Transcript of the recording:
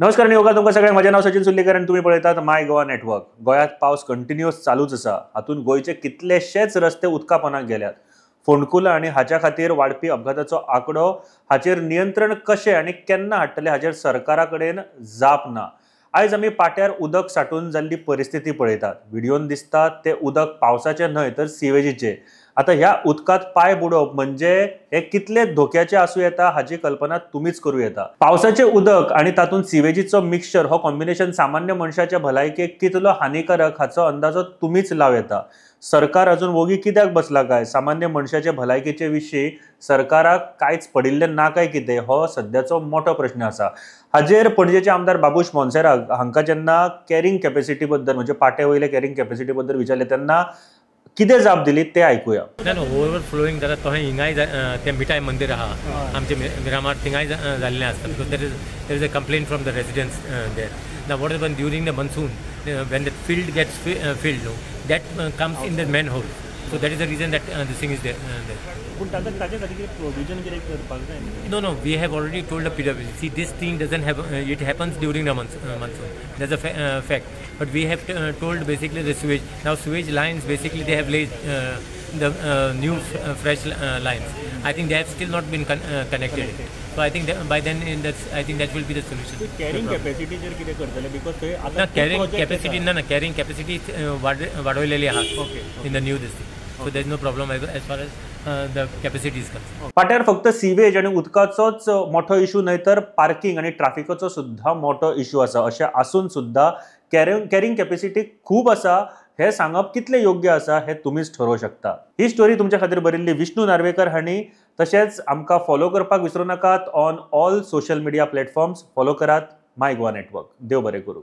नमस्कार आनी उपकार तुमकां सगळ्यांक. म्हजें नांव सचिन सुर्लीकर आनी तुमी पळयतात माय गोवा नेटवर्क. गोंयांत पावस कंटिन्युअस चालूच आसा. हातूंत गोंयचे कितलेशेच रस्ते उदका पोंदाक गेल्यात. फोंडकुलां आनी हाच्या खातीर वाडपी अपघाताचो आंकडो हाचेर नियंत्रण कशें आनी केन्ना हाडटले हाचेर सरकारा कडेन जाप ना. आयज आमी पाट्यार उदक साठून जाल्ली परिस्थिती पळयतात. व्हिडियोन दिसता तें उदक पावसाचें न्हय तर सिवेजीचें. आतां ह्या उदकांत पांय बुडोवप म्हणजे हे कितले धोक्याचे आसूं येता हाची कल्पना तुमीच करूं येता. पावसाचें उदक आनी तातूंत सिवेजीचो मिक्सचर हो कॉम्बिनेशन सामान्य मनशाच्या भलायकेक कितलो हानिकारक हाचो अंदाजो तुमीच लावं येता. सरकार अजून वोगी कित्याक बसला काय? सामान्य मनशाचे भलायकेचे विशीं सरकाराक कांयच पडिल्लें ना काय कितें हो सद्याचो मोठो प्रश्न आसा. हाजेर पणजेचे आमदार बाबूश मोन्सेरात हांकां जेन्ना कॅरिंग कॅपेसिटी बद्दल म्हणजे पाटे वयले कॅरिंग कॅपेसिटी बद्दल विचारलें तेन्ना कितें जाप दिली ते आयकुया. ना ना ओवरफ्लोईंग जाता तशें हिंगाय तें मिठाय मंदीर आहा आमचे मिरामार थिंगाय जाल्लें आसता because there is a complaint from the residents there. Now what happen during the monsoon when the field gets filled no that comes in the manhole, so that is the reason that this thing is there. पूण ताका ताचे खातीर कितें provision कितें करपाक जाय न्ही? No, no, we have already told the PWD. See, this thing doesn't have, it happens during the monsoon. That's a fact. But we have told basically the sewage. Now, sewage lines, basically they have laid the new fresh lines. I think they have still not been connected. So I think that by then, I think that will be the solution. Carrying कॅपॅसिटीचेर कितें करतले? Because थंय आतां ना खूब carrying project capacity येता. ना ना carrying capacity वाडयलेली आहा in the new this thing. So there is no problem as far as the capacity is concerned. पाट्यार फक्त सिवेज आनी उदकाचोच मोठो इशू न्हय तर पार्किंग आनी ट्राफिकाचो सुद्दां मोठो इशू आसा. अशें आसून सुद्दां कॅरिंग कॅपेसिटी खूब आसा हें सांगप कितलें योग्य आसा हें तुमीच ठरोवंक शकता. ही स्टोरी तुमच्या खातीर बरयल्ली विष्णू नार्वेकर हांणी. तशेंच आमकां फॉलो करपाक विसरूं नाकात on all social media platforms. Follow करात माय गोवा नेटवर्क. देव बरें करूं.